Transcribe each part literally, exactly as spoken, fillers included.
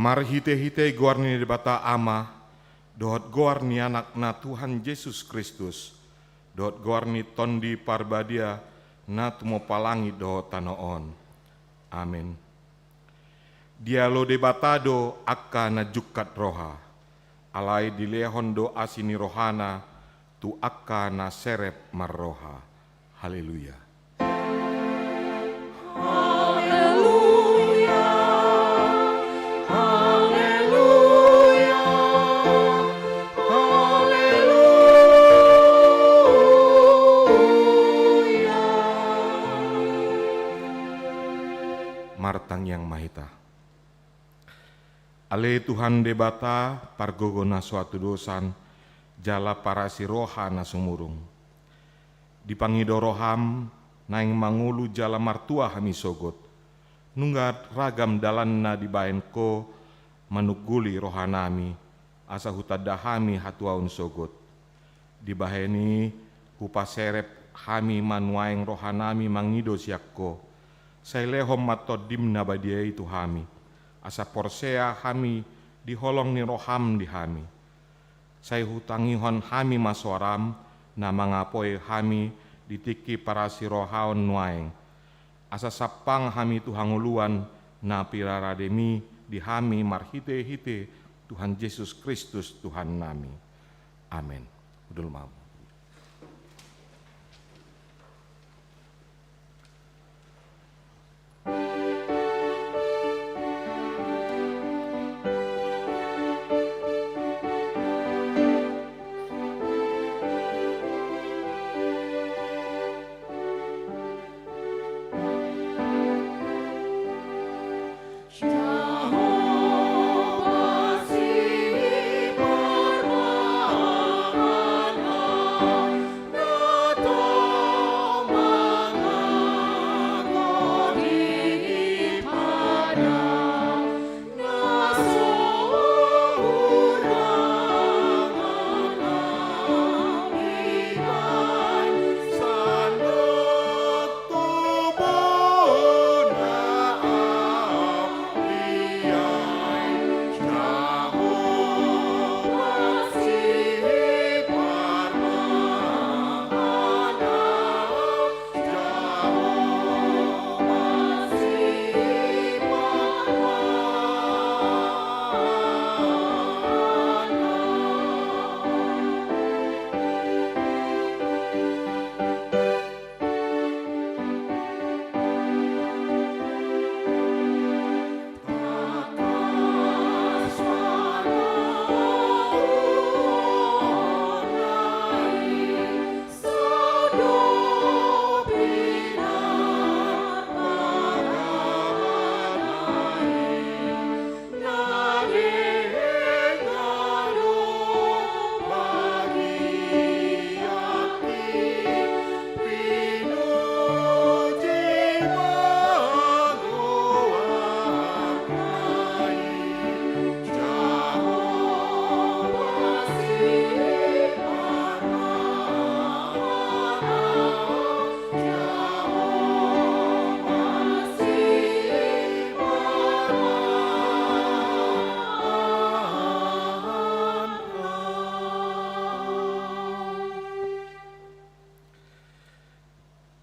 Marhite-hite goar ni Debata Ama, dohot goar ni Anakna Tuhan Jesus Kristus, dohot goar ni Tondi Parbadia, na tumompa langit dohot tano on. Amen. Dialo Debata do angka na jungkat roha, alai dilehon do asi ni rohana tu angka na serep marroha. Haleluya. Haleluya, haleluya, haleluya. Martangiang ma hita. Ale Tuhan Debata, pargogo na so hatudosan, jala parasi roha na sumurung. Dipangido roham, naeng mangolu jala martua hami sogot. Nunga ragam dalan na dibahen ho manungguli rohanami, asa hutanda hami hatuaon sogot. Dibahen i hupaserep hami ma nuaeng rohanami mangido sian ho. Sai lehon ma Tondim na badia i tu hami, asa porsea hami di holong ni roham di hami. Sai hutangihon hami ma soaram na mangapoi hami di tingki parasi rohaon nuaeng. Asa sampang hami tu hangoluan na pinarademi di hami marhite-hite Tuhan Jesus Kristus Tuhannami. Amen. Hundul ma.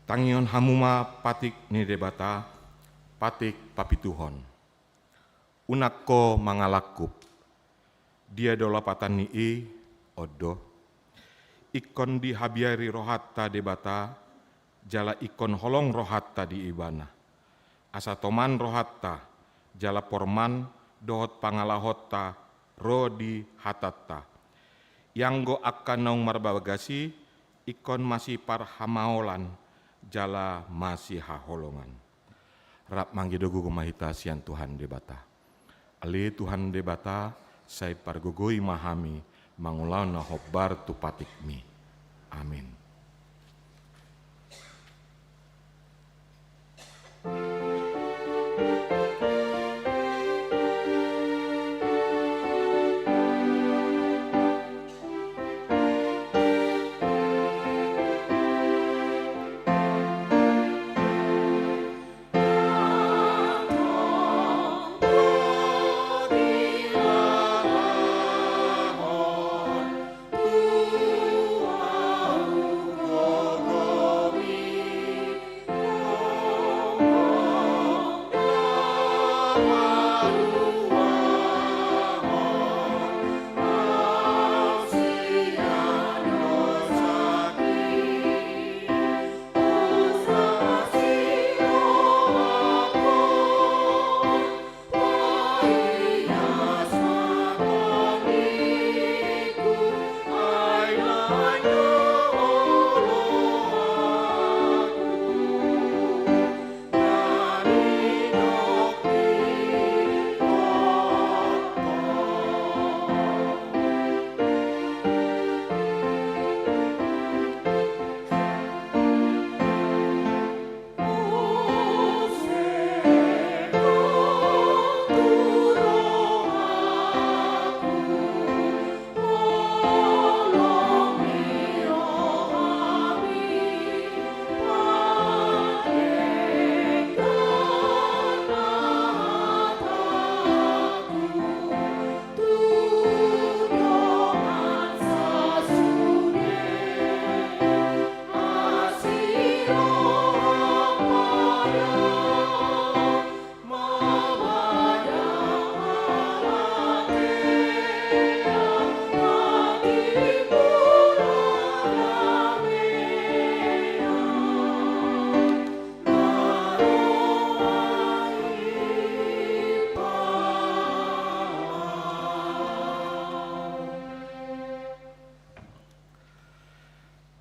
Tangihon hamu ma patik ni Debata, patik papituhon. Unang ho mangalangkup. Dia do lapatan ni i? On do. Ingkon dihabiari rohanta Debata, jala ingkon holong rohanta di Ibana. Asa toman rohanta, jala porman dohot pangalahonta ro di hatanta. Ianggo angka naung marbagas i, ingkon masiparhamaolan jala masihaholongan. Rap mangido gogo ma hita sian Tuhan Debata. Ale Tuhan Debata, sai pargogoi ma hami mangulahon na hombar tu patikmi. Amin.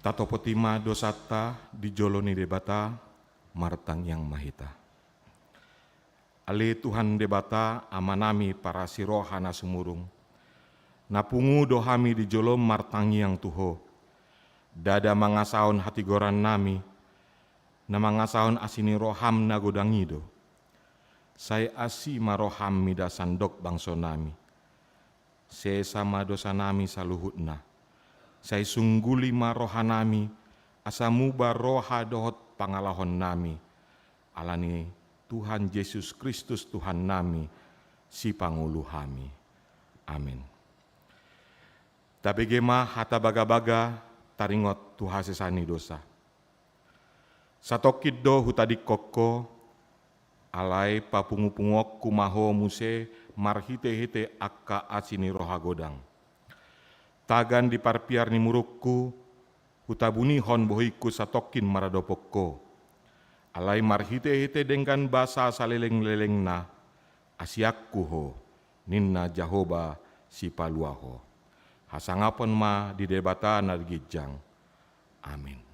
Tatopoti ma dosanta di jolo ni Debata, martangiang ma hita. Ale Tuhan Debata, Amanami parasi roha na sumurung, na pungu do hami di jolom martangiang tu Ho. Ndada mangasahon hatigorannami, na mangasahon asi ni roham na godang i do. Sai asi ma roham mida sandok bangsonami. Sesa ma dosanami saluhutna. Sai sungguli ma rohanami, asa muba roha dohot pangalahonnami. Ala ni Tuhan Jesus Kristus Tuhannami, Sipangolu hami. Amin. Tabege ma hata bagabaga taringot tu hasesaan ni dosa. Satongkin do hutadingkon ho, alai papungupunguonku ma ho muse marhitehite angka asi ni roha godang. Tagan di parpiar ni murukku, hutabunihon bohingku satongkin maradopon ho. Alai marhitehite denggan basa salelenglelengna, asianku ho, ninna Jahowa Sipalua ho. Hasangapon ma di Debata na di ginjang. Amin.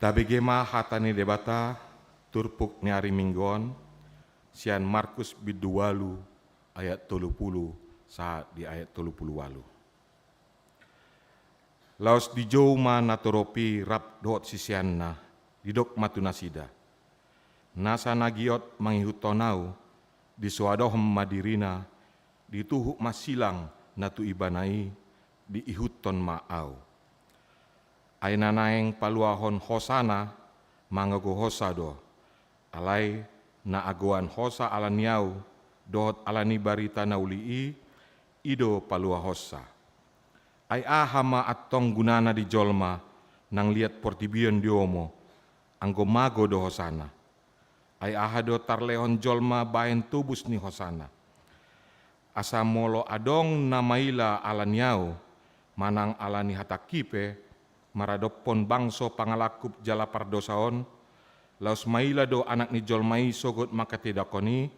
Tabege ma hata ni Debata, turpuk ni ari Minggu on, sian Markus bindu ualu ayat tolu pulu sahat di ayat tolu pulu ualu. Laos dijou ma natorop i rap dohot siseanna, didok ma tu nasida: Nasa na giot mangihuthon Ahu, disoadohon ma dirina, dituhuk ma silang na tu ibana i, diihuthon ma Ahu. Ai na naeng paluahon hosana, mangago hosa do. Alai na agoan hosa ala ni Ahu, dohot ala ni barita na uli i, i do paluahonsa. Ai aha ma antong gunana di jolma, nang liat portibi on diomo, anggo mago do hosana? Ai aha do tarlehon jolma bahen tobus ni hosana? Asa molo adong na maila ala ni Ahu, manang ala ni hatangki pe, maradophon bangso pangalangkup jala pardosa on, laos maila do Anak ni jolma i sogot manghatindanghon i,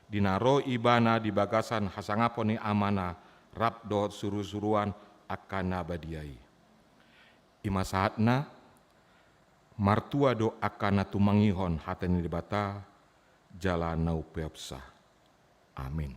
di na ro Ibana di bagasan hasangapon ni Amana rap dohot surusuruan angka na badia i. I ma sahatna, martua do angka na tumangihon hata ni Debata, jala na umpeopsa. Amin.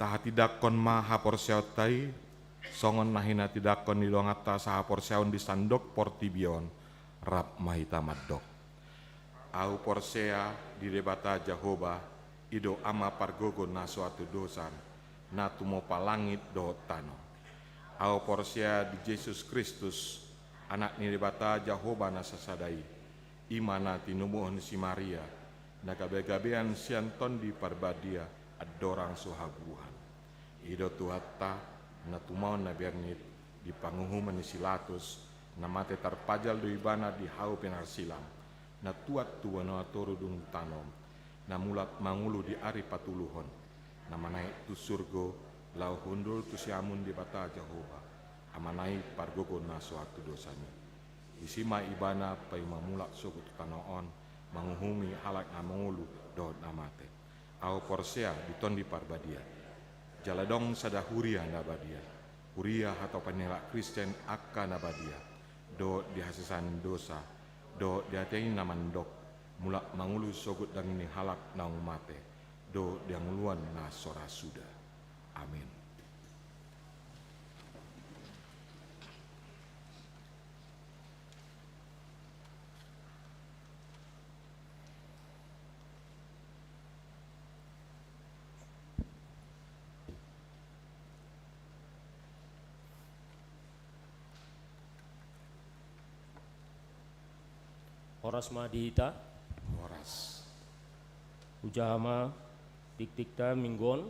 Tahatindangkon ma haporseaonta i, songon na hinatindangkon ni donganta sahaporseaon di sandok portibi on, rap ma hita mandok. Ahu porsea di Debata Jahowa, I do Ama pargogo na so atudosan, na tumopa langit dohot tano. Ahu porsea di Jesus Kristus, Anak ni Debata Jahowa na sasada i, i ma na tinubuhon si Maria, na gabegabean sian Tondi Parbadia, andorang so habuhan. I do Tuhanta, na tumaon na bernit, di panguhuman ni si Latus, na mate tarpajal do ibana di hau pinarsilang, na tuat tu banua toru dung tano, na mulak mangolu di ari patoluhon, na manaek tu surgo, laho hundul tu siamun Debata Jahowa, Amana i pargogo na so atudosan i. Disi ma ibana paima mulak sogot tu tano on, manguhumi halak na mangolu dohot na mate. Ahu porsea di Tondi Parbadia. Jala adong sada huria na badia, huria hatopan ni halak Kristen angka na badia, dohot di hasesaan dosa, dohot di atei na mandok, mulak mangolu sogot daging ni halak naung mate, dohot di hangoluan na so ra suda. Amin. Horas ma di hita. Horas. Hujaha ma dikdikta minggu on,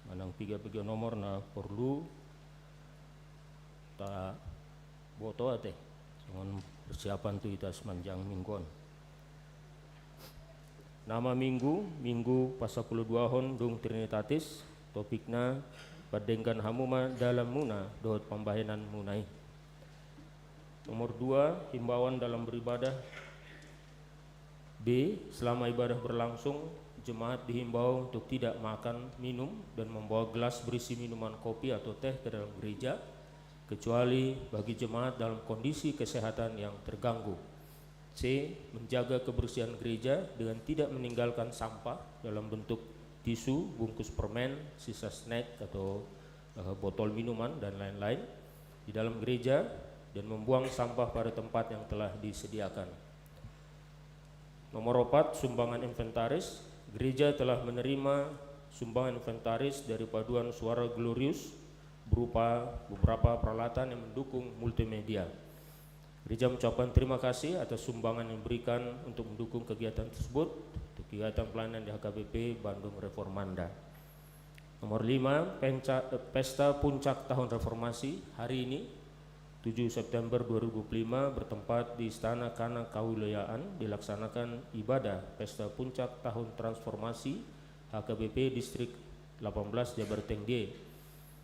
manang piga-piga nomor na porlu taboto ate songon persiapan tu hita sepanjang minggu on. Nama minggu, minggu pasampuluduahon dung Trinitatis, topikna: Pandenggan hamu ma dalanmuna dohot pambahenanmuna i. Nomor dua, himbauan dalam beribadah. B, selama ibadah berlangsung, jemaat dihimbau untuk tidak makan, minum, dan membawa gelas berisi minuman kopi atau teh ke dalam gereja, kecuali bagi jemaat dalam kondisi kesehatan yang terganggu. C, menjaga kebersihan gereja dengan tidak meninggalkan sampah dalam bentuk tisu, bungkus permen, sisa snack atau, eh, botol minuman, dan lain-lain di dalam gereja, dan membuang sampah pada tempat yang telah disediakan. Nomor opat, sumbangan inventaris. Gereja telah menerima sumbangan inventaris dari Paduan Suara Glorius berupa beberapa peralatan yang mendukung multimedia. Gereja mengucapkan terima kasih atas sumbangan yang diberikan untuk mendukung kegiatan tersebut, untuk kegiatan pelayanan di H K B P Bandung Reformanda. Nomor lima, penca-, eh, Pesta Puncak Tahun Reformasi hari ini, tujuh September dua ribu dua puluh lima, bertempat di Istana Kana Kawiloyaan, dilaksanakan ibadah Pesta Puncak Tahun Transformasi H K B P Distrik delapan belas Jabar Tengdie.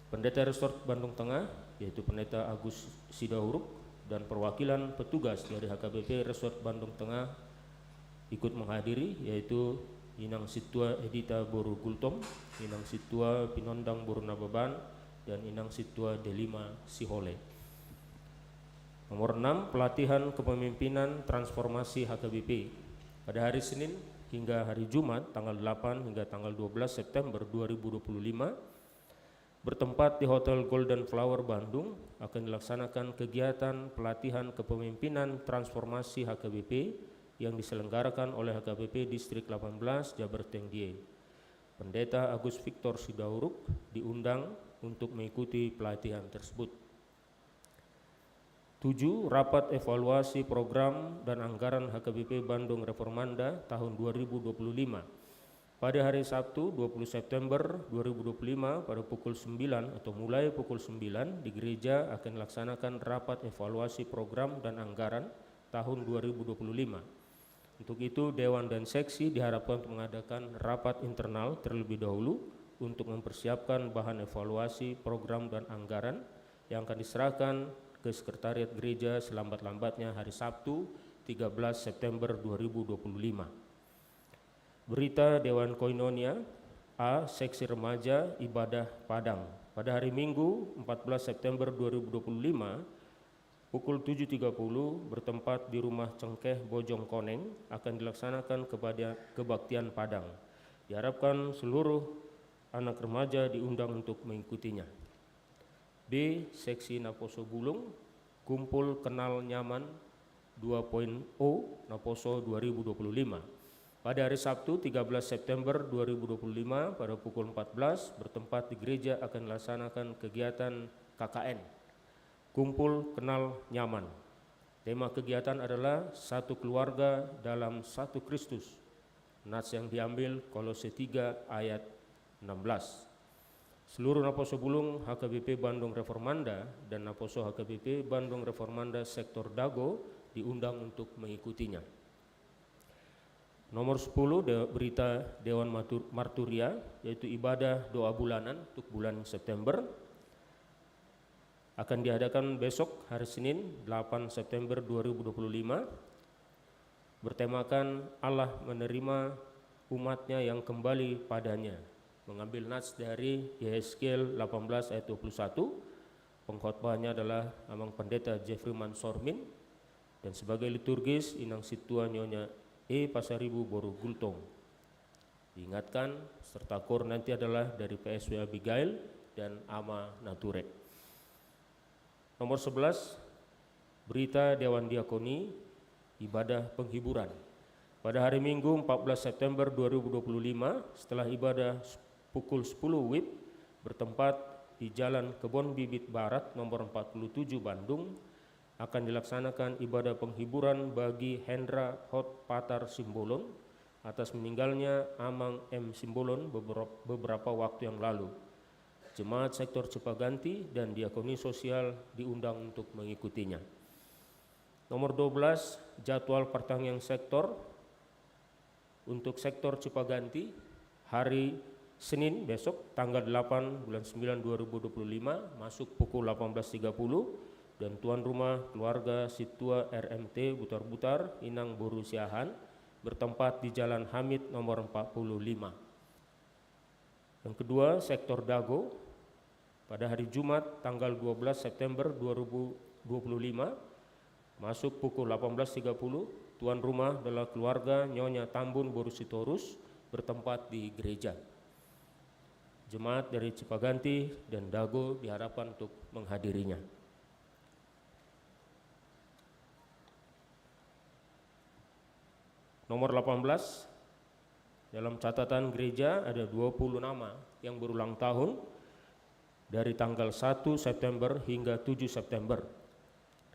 Pendeta Resort Bandung Tengah, yaitu Pendeta Agus Sidauruk, dan perwakilan petugas dari H K B P Resort Bandung Tengah ikut menghadiri, yaitu Inang Sintua Edita boru Gultom, Inang Sintua Pinondang boru Nababan, dan Inang Sintua Delima Sihole. Nomor enam, pelatihan kepemimpinan transformasi H K B P. Pada hari Senin hingga hari Jumat, tanggal delapan hingga tanggal dua belas September dua ribu dua puluh lima, bertempat di Hotel Golden Flower Bandung, akan dilaksanakan kegiatan pelatihan kepemimpinan transformasi H K B P yang diselenggarakan oleh H K B P Distrik delapan belas Jabar Tengdie. Pendeta Agus Victor Sidauruk diundang untuk mengikuti pelatihan tersebut. Tujuh, rapat evaluasi program dan anggaran H K B P Bandung Reformanda tahun dua ribu dua puluh lima. Pada hari Sabtu, dua puluh September dua ribu dua puluh lima, pada pukul sembilan atau mulai pukul sembilan, di gereja akan dilaksanakan rapat evaluasi program dan anggaran tahun dua ribu dua puluh lima. Untuk itu, dewan dan seksi diharapkan untuk mengadakan rapat internal terlebih dahulu untuk mempersiapkan bahan evaluasi program dan anggaran yang akan diserahkan ke Sekretariat Gereja selambat-lambatnya hari Sabtu, tiga belas September dua ribu dua puluh lima. Berita Dewan Koinonia, A, Seksi Remaja Ibadah Padang. Pada hari Minggu, empat belas September dua ribu dua puluh lima, pukul tujuh tiga puluh, bertempat di Rumah Cengkeh Bojong Koneng, akan dilaksanakan kebadia-, kebaktian Padang. Diharapkan seluruh anak remaja diundang untuk mengikutinya. B, Seksi Naposo Bulung, Kumpul Kenal Nyaman dua koma nol Naposo dua ribu dua puluh lima. Pada hari Sabtu, tiga belas September dua ribu dua puluh lima, pada pukul empat belas, bertempat di gereja akan dilaksanakan kegiatan K K N, Kumpul Kenal Nyaman. Tema kegiatan adalah Satu Keluarga dalam Satu Kristus. Nats yang diambil Kolose tiga ayat enam belas. Seluruh naposo bulung H K B P Bandung Reformanda dan naposo H K B P Bandung Reformanda Sektor Dago diundang untuk mengikutinya. Nomor sepuluh, de-, berita Dewan Matur-, Marturia, yaitu ibadah doa bulanan untuk bulan September. Akan diadakan besok, hari Senin, delapan September dua ribu dua puluh lima, bertemakan Allah menerima umat-Nya yang kembali pada-Nya, mengambil nats dari Yehezkiel delapan belas ayat dua puluh satu. Pengkhotbahnya adalah Amang Pendeta Jeffrey Mansormin, dan sebagai liturgis, Inang Sintua Nyonya E. Pasaribu boru Gultom. Diingatkan, serta kor nanti adalah dari P S W Abigail dan Ama Nature. Nomor sebelas, berita Dewan Diakoni, ibadah penghiburan. Pada hari Minggu, empat belas September dua ribu dua puluh lima, setelah ibadah s-, pukul sepuluh wib, bertempat di Jalan Kebon Bibit Barat, nomor empat puluh tujuh, Bandung, akan dilaksanakan ibadah penghiburan bagi Hendra Hot Patar Simbolon atas meninggalnya Amang M. Simbolon bebera-, beberapa waktu yang lalu. Jemaat Sektor Cipaganti dan Diakoni Sosial diundang untuk mengikutinya. Nomor dua belas, jadwal pertanian sektor. Untuk Sektor Cipaganti, hari Senin besok, tanggal delapan bulan sembilan dua ribu dua puluh lima, masuk pukul delapan belas tiga puluh, dan tuan rumah keluarga Sintua R M T Butar-Butar, Inang boru Siahaan, bertempat di Jalan Hamid nomor empat puluh lima. Yang kedua, Sektor Dago. Pada hari Jumat, tanggal dua belas September dua ribu dua puluh lima, masuk pukul delapan belas tiga puluh, tuan rumah adalah keluarga Nyonya Tambun boru Sitorus, bertempat di gereja. Jemaat dari Cipaganti dan Dago diharapkan untuk menghadirinya. Nomor delapan belas, dalam catatan gereja ada dua puluh nama yang berulang tahun dari tanggal satu September hingga tujuh September.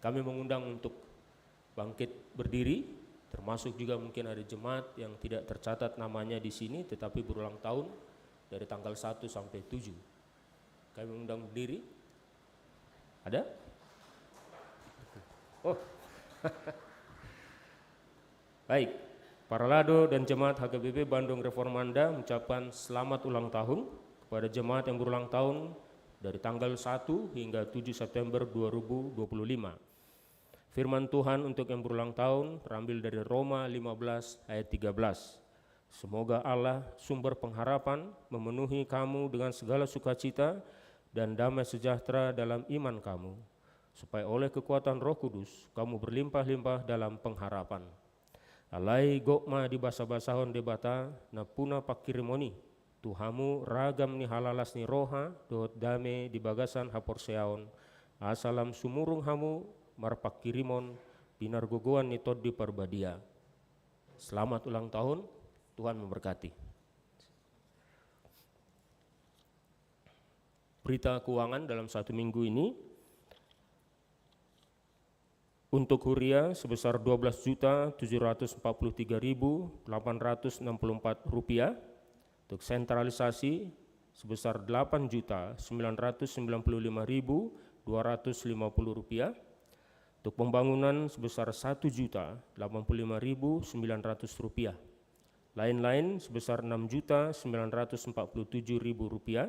Kami mengundang untuk bangkit berdiri, termasuk juga mungkin ada jemaat yang tidak tercatat namanya di sini, tetapi berulang tahun dari tanggal satu sampai tujuh. Kami undang berdiri. Ada? Oh. Baik. Paralado dan jemaat H K B P Bandung Reformanda mengucapkan selamat ulang tahun kepada jemaat yang berulang tahun dari tanggal satu hingga tujuh September dua ribu dua puluh lima. Firman Tuhan untuk yang berulang tahun terambil dari Roma lima belas ayat tiga belas. Semoga Allah, sumber pengharapan, memenuhi kamu dengan segala sukacita dan damai sejahtera dalam iman kamu, supaya oleh kekuatan Roh Kudus kamu berlimpah-limpah dalam pengharapan. Alai gok ma dibasabasahon Debata nampuna pangkirimon i tu hamu ragam ni halalas ni roha dohot dame di bagasan haporseaon, asa lam sumurung hamu marpangkirimon pinargogoan ni Tondi Parbadia. Selamat ulang tahun, Tuhan memberkati. Berita keuangan dalam satu minggu ini. Untuk huria sebesar dua belas juta tujuh ratus empat puluh tiga ribu delapan ratus enam puluh empat rupiah. Untuk sentralisasi sebesar delapan juta sembilan ratus sembilan puluh lima ribu dua ratus lima puluh rupiah. Untuk pembangunan sebesar satu juta delapan puluh lima ribu sembilan ratus rupiah. Lain-lain sebesar enam juta sembilan ratus empat puluh tujuh ribu rupiah,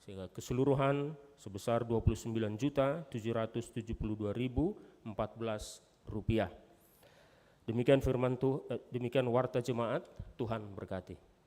sehingga keseluruhan sebesar dua puluh sembilan juta tujuh ratus tujuh puluh dua ribu empat belas rupiah. Demikian firman Tu-, eh, demikian warta jemaat, Tuhan berkati.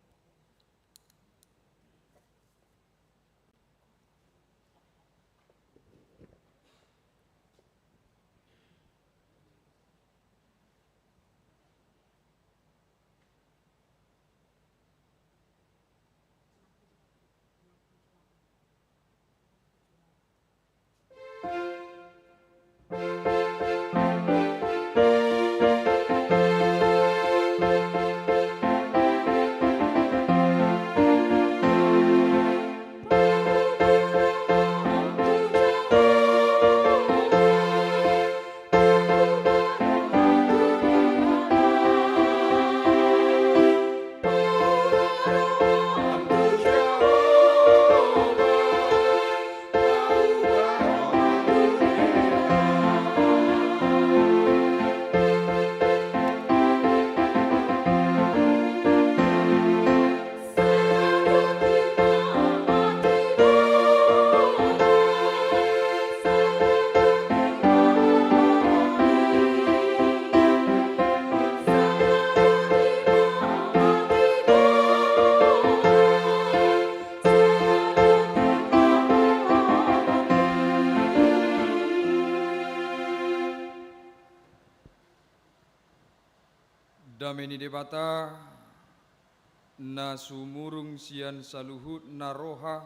Dame ni Debata, na sumurung sian saluhutna roha,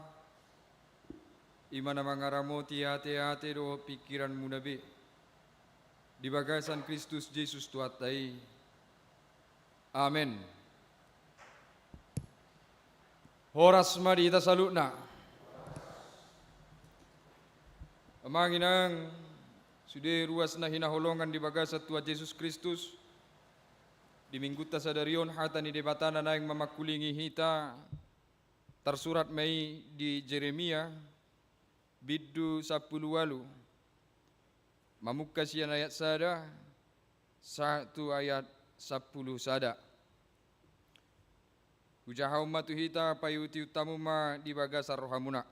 i ma na mangaramoti ateate dohot pingkiranmuna be, di bagasan Kristus Jesus Tuhanta i. Amen. Horas ma di hita saluhutna. Amang inang, sude ruas na hinaholongan di bagasan Tuhan Jesus Kristus, di Minggunta sadari on hata ni Debata na naeng mamangkulingi hita, tarsurat ma i di Jeremia, bindu sampulu ualu, mamungka sian ayat sada, sahat tu ayat sampulu sada. Hujahahon ma tu hita, paihuthon hamu ma di bagasan rohamuna.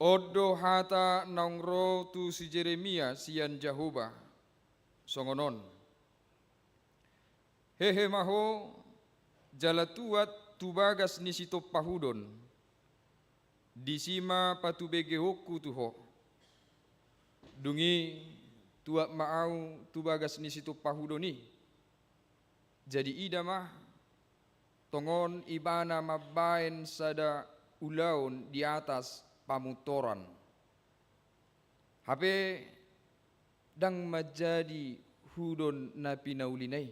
On do hata naung ro tu si Jeremia sian Jahowa, songon on. Hehe ma ho, jala tuat tu bagas ni sitompahudon, disi ma patubegehonku tu ho. Dung i tuat ma ahu tu bagas ni sitompahudon i. Jadi ida ma, tongon ibana mambaen sada ulaon di atas pamuntoran. Hape ndang manjadi hudon na pinaulina i,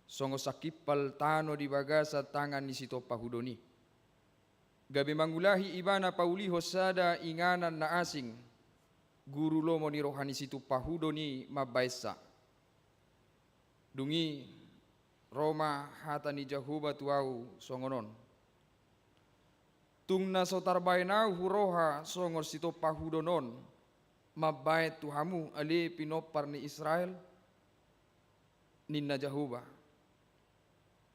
songon sangkimpal tano di bagasan tangan ni sitompahudon i. Gabe mangulahi ibana paulihon sada inganan na asing, guru lomo ni roha ni sitompahudon i mambaensa. Dung i ro ma hata ni Jahowa tu ahu songon on. Tung na so tarbaen ahu huroha songon sitompahudon on mambaen tu hamu ale pinompar ni Israel, ninna Jahowa.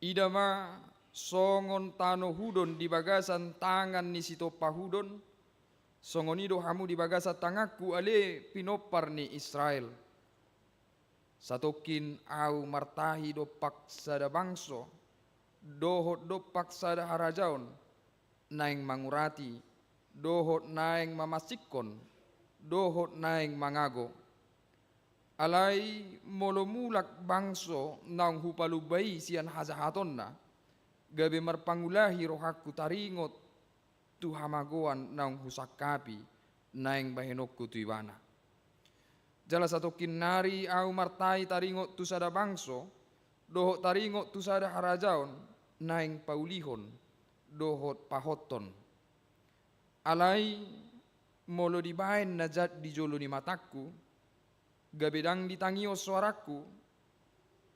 Ida ma, songon tano hudon di bagasan tangan ni sitompahudon, songon i do hamu di bagasan tanganku ale pinompar ni Israel. Satongkin ahu martahi dompak sada bangso, dohot dompak sada harajaon, naeng mangurati, dohot naeng mamansinghon, dohot naeng mangago. Alai molo mulak bangso naung hupalumba i sian hajahatonna, gabe marpangulahi rohangku taringot tu hamagoan naung husangkapi naeng bahenonku tu ibana. Jala satongkin nari ahu martahi taringot tu sada bangso, dohot taringot tu sada harajaon naeng paulihon, dohot pahothon. Alai molo dibaen na jat di jolo ni matangku, gabe ndang ditangihon soarangku,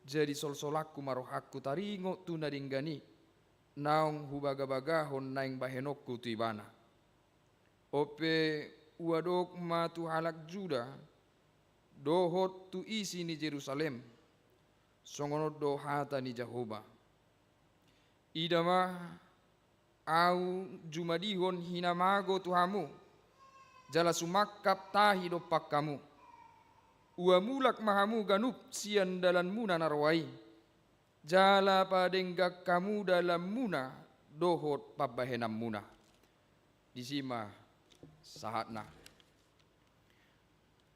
jadi solsolanku ma rohangku taringot tu na denggan i, naung hubagabagahon naeng bahenonku tu ibana. On pe huadop ma tu halak Juda, dohot tu isi ni Jerusalem, songon on do hata ni Jahowa. Ida ma, ahu jumadihon hinamago tu hamu, jala sumangkap tahi dompak hamu. Ua mulak ma hamu ganup sian dalanmuna na roa i, jala padenggan hamu dalanmuna dohot pambahenanmuna. Disi ma sahatna.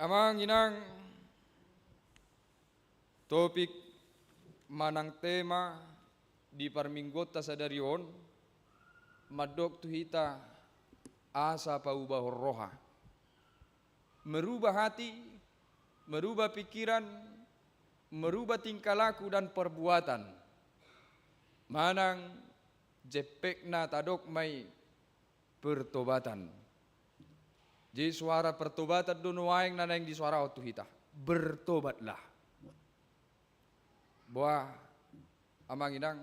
Amang inang, topik manang tema di parmingguonta sadari on mandok tu hita asa paubahon roha. Merubah hati, merubah pikiran, merubah tingkah laku dan perbuatan. Manang jempekna tadok ma i pertobatan. Jadi soara pertobatan do nuaeng na naeng disoarahon tu hita. Bertobatlah. Boha, amang inang,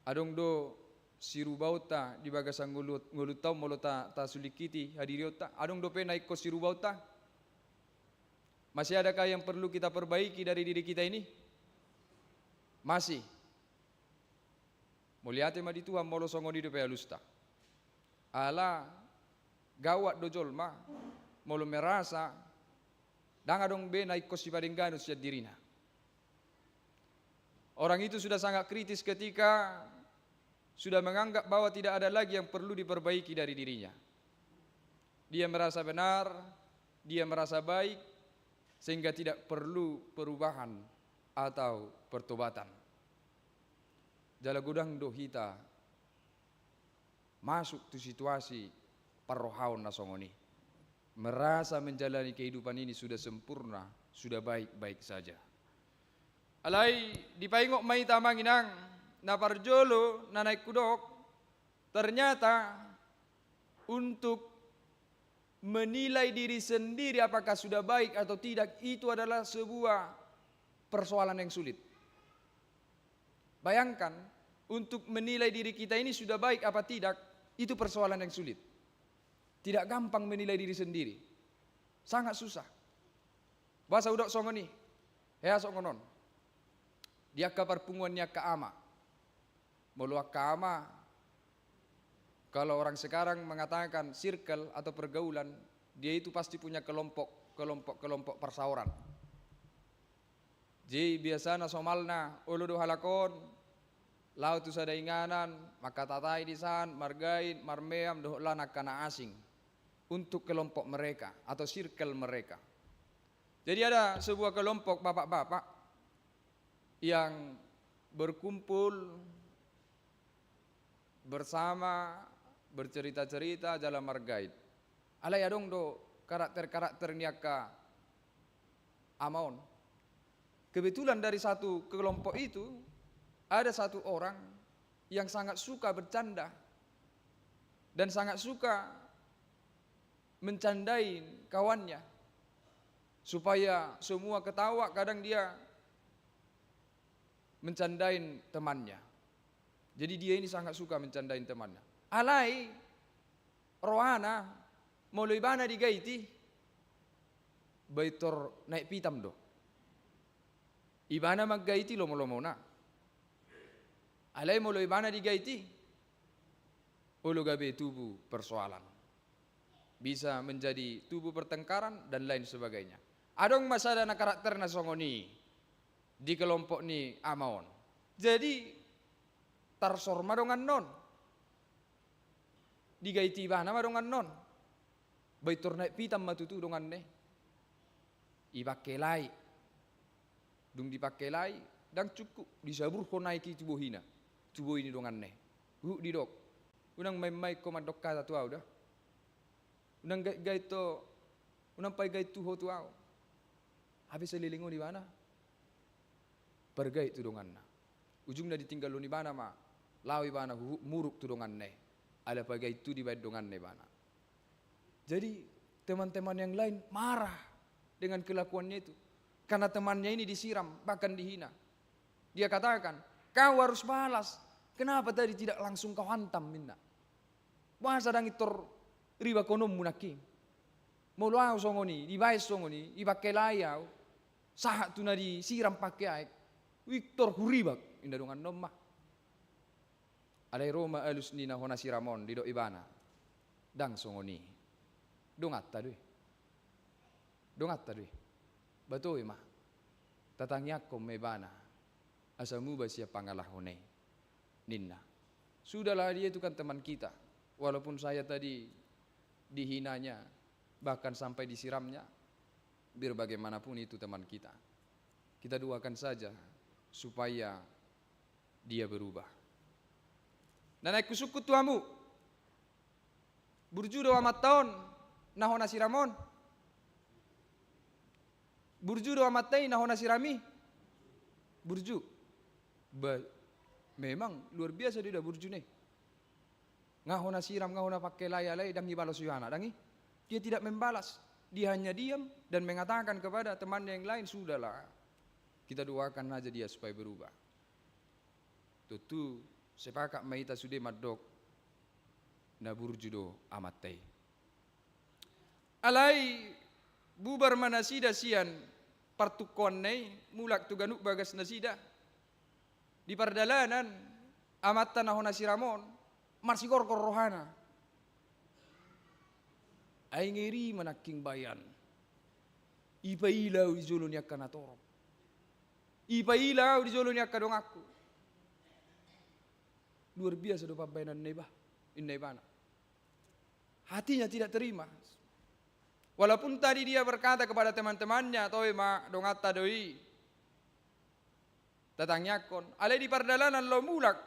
adong do sirubaonta di bagasan ngolu-, ngolunta on molo ta, tasulingkiti hadirionta, adong dope na ingkon sirubaonta? Masih adakah yang perlu kita perbaiki dari diri kita ini? Masih. Mauliate ma di Tuhan molo songon i dope alusta. Ala gawat do jolma molo merasa ndang adong be na ingkon sipadengganon sian dirina. Orang itu sudah sangat kritis ketika sudah menganggap bahwa tidak ada lagi yang perlu diperbaiki dari dirinya. Dia merasa benar, dia merasa baik, sehingga tidak perlu perubahan atau pertobatan. Jala godang do hita masuk tu situasi parrohaon na songon i. Merasa menjalani kehidupan ini sudah sempurna, sudah baik-baik saja. Alai dipaingot ma hita amang inang, na parjolo na naeng hudok, ternyata untuk menilai diri sendiri apakah sudah baik atau tidak, itu adalah sebuah persoalan yang sulit. Bayangkan, untuk menilai diri kita ini sudah baik apa tidak, itu persoalan yang sulit. Tidak gampang menilai diri sendiri. Sangat susah. Boasa hudok songon i? Hea songon on. Di angka parpunguan ni angka ama. Molo angka ama, kalau orang sekarang mengatakan circle atau pergaulan, dia itu pasti punya kelompok, kelompok, kelompok persaoran. Jadi biasana somalna, olo do halak on laho tu sada inganan, mangkatatai di san, margait, marmeam, dohot lan angka na asing untuk kelompok mereka atau circle mereka. Jadi ada sebuah kelompok bapak-bapak yang berkumpul bersama, bercerita-cerita, jala margait. Alai adong do karakter-karakter ni angka ama on. Kebetulan dari satu kelompok itu, ada satu orang yang sangat suka bercanda dan sangat suka mencandain kawannya. Supaya semua ketawa, kadang dia mencandain temannya. Jadi dia ini sangat suka mencandain temannya. Alai, rohana, molo ibana digaiti, baen tor naek pitam do. Ibana manggaiti lomo-lomona. Alai molo ibana digaiti, olo gabe tubu persoalan. Bisa menjadi tubu pertengkaran dan lain sebagainya. Adong ma sada na karakterna songon i di kelompok ni ama on. Jadi, tarsor ma dongan on. Digaiti ibana ma dongan on. Baen tor naek pitam ma tutu donganna i. Dipangkelai. Dung dipangkelai, ndang cukup, disaburhon aek i tu bohina, tu boi ni donganna i. Huhut didok, unang main-main ho mandok hata tu ahu da. Unang gait-gait ho, unang pagait tu ho tu ahu. Hape saleleng on ibana pargait tu donganna. Ujungna ditinggalhon ibana ma, laho ibana huhut muruk tu donganna i. Ala pagait tu dibaen donganna ibana. Jadi, teman-teman yang lain marah dengan kelakuannya itu. Karena temannya ini disiram, bahkan dihina. Dia katakan, "Kau harus balas. Kenapa tadi tidak langsung kau hantam?" ninna. Boasa ndang intor ribak hononmu nangkin? Molo ahu songon i, dibaen songon i, dipangkelai ahu, sahat tu na disiram pangke aek, intor huribak, ninna donganna on ma. Alai ro ma alus ni na hona siram on, didok ibana, ndang songon i. Donganta do i. Donganta do i. Batoi ma. Tatangiangkon ma ibana. Asa muba sian pangalahona i, ninna. Sudahlah, dia itu kan teman kita. Walaupun saya tadi dihinanya, bahkan sampai disiramnya, biar bagaimanapun itu teman kita. Kita doakan saja supaya dia berubah. Na naeng husungkun tu hamu. Burju do amanta on, na hona siram on? Burju do amanta i, na hona siram i? Burju. Ba, memang luar biasa do da burjuna i. Nga hona siram, nga hona pangkelai, alai ndang dibalos ibana, ndang i. Dia tidak membalas. Dia hanya diam dan mengatakan kepada temannya yang lain, "Sudahlah. Kita doakan aja dia supaya berubah." Tontu sepakat ma hita sude mandok na burju do amanta i. Alai bubar ma nasida sian partungkoanna i, mulak tu ganup bagas nasida. Di pardalanan, amanta na hona siram on marsigorgor rohana. Ai ngeri ma nangkin baean. Ipaila ahu di jolo ni angka natorop. Ipaila ahu di jolo ni angka donganku. Luar biasa do pambaenanna i bah, ninna ibana. Hatinya tidak terima. Walaupun tadi dia berkata kepada teman-temannya, "Toe ma, donganta do i tatangiangkon," alai di pardalanan laho mulak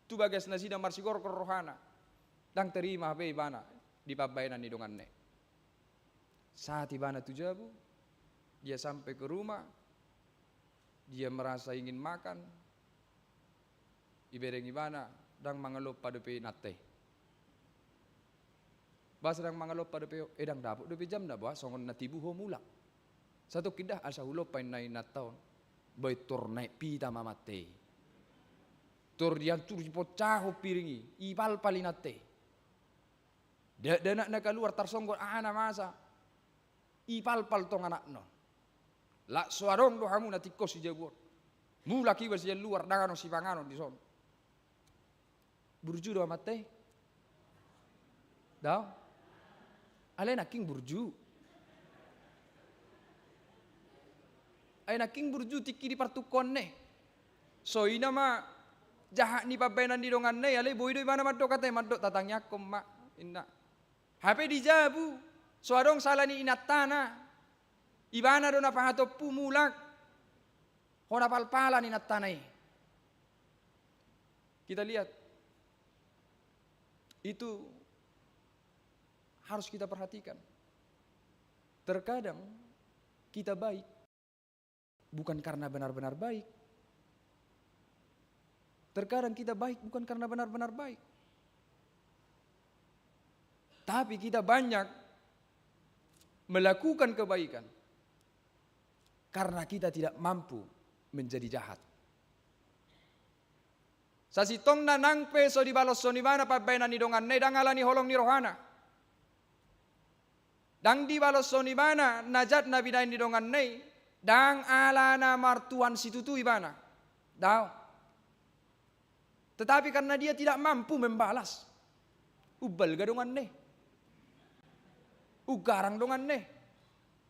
tu bagas nasida marsigorgor rohana, ndang tarima hape ibana di pambahenan ni donganna i. Sahat ibana tu jabu, dia sampe ke rumah, dia merasa ingin makan, ibereng ibana, ndang mangalompa dope inanta i. Boasa ndang mangalompa dope, eh, ndang dapot dope jamna, boa, songon na tibu ho mulak. Satongkin da, asa hulompa inna inanta on. Baen tor naek pita ma amanta i. Tor diancur diponcahon piring i, ipalpal inanta i. Dakdanak na kaluar tarsonggot aha na masa. Ipalpal tong anakna on. Lak so adong do hamu na tingkos sijabu on. Mulak iba sian luar, ndang adong sipanganon dison. Burju do amanta i? Daong. Alai nangkin burju. Ai nangkin burju tingki di partungkoanna i. So i nama jahat ni pambahenan ni donganna i, alai boi do ibana mandok hata i, mandok tatangiangkon ma, inna. Hape di jabu, so adong sala ni inantana. Ibana do na pahatompu mulak. Hona palpalan inantana i. Kita lihat. Itu harus kita perhatikan. Terkadang kita baik bukan karena benar-benar baik. Terkadang kita baik bukan karena benar-benar baik. Tapi kita banyak melakukan kebaikan karena kita tidak mampu menjadi jahat. Sasintongna nang pe so dibaloshon ibana pambahenan ni donganna i, ndang ala ni holong ni rohana. Ndang dibaloshon ibana na jat na binahen ni donganna i, ndang ala na martuhan situtu ibana. Daong. Tetapi karena dia tidak mampu membalas. Umbalga donganna i. Umgarang donganna i.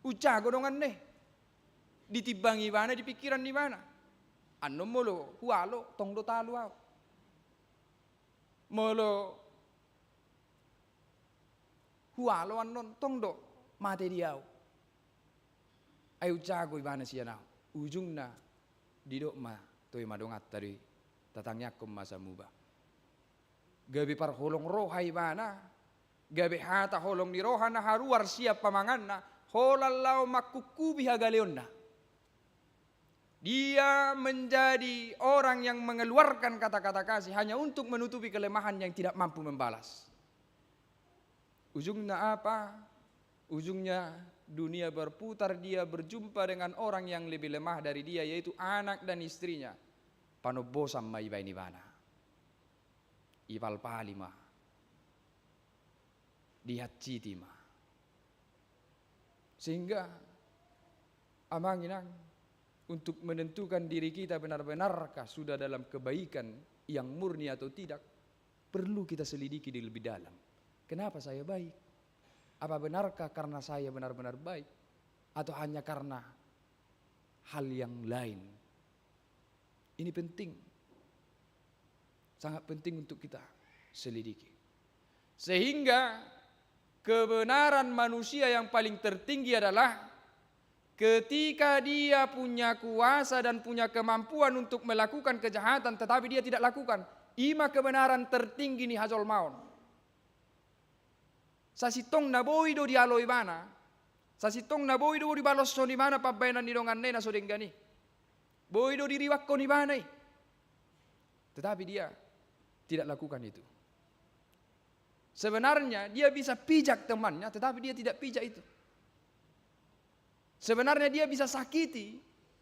Umjago donganna i. Ditimbangi ibana, di pikiran ni ibana. Annon molo hualo, tong do talu ahu. Molo hualo annon, tong do mate di ahu. Ai umjago ibana sian ahu. Ujungna didok ma, toe ma donganta do i, tatangiangkon ma asa muba. Gabe parholong roha ibana, gabe hata holong ni roha na haruar sian pamanganna, holan laho mangkungkubi hagaleonna. Dia menjadi orang yang mengeluarkan kata-kata kasih hanya untuk menutupi kelemahan yang tidak mampu membalas. Ujungna apa? Ujungnya dunia berputar, dia berjumpa dengan orang yang lebih lemah dari dia, yaitu anak dan istrinya. Panombosan ma ibaen ibana. Ipalpali ma. Dihansiti ma. Sehingga, amang inang, untuk menentukan diri kita benar-benarkah sudah dalam kebaikan yang murni atau tidak, perlu kita selidiki di lebih dalam. Kenapa saya baik? Apa benarkah karena saya benar-benar baik? Atau hanya karena hal yang lain? Ini penting. Sangat penting untuk kita selidiki. Sehingga kebenaran manusia yang paling tertinggi adalah ketika dia punya kuasa dan punya kemampuan untuk melakukan kejahatan, tetapi dia tidak lakukan. I ma kebenaran tertinggi ni hajolmaon. Sasintongna boi do dialo ibana, sasintongna boi do dibaloshon ibana pambahenan ni donganna i na so denggan i. Boi do diribanghon ibana i. Tetapi dia tidak lakukan itu. Sebenarnya dia bisa pijak temannya, tetapi dia tidak pijak itu. Sebenarnya dia bisa sakiti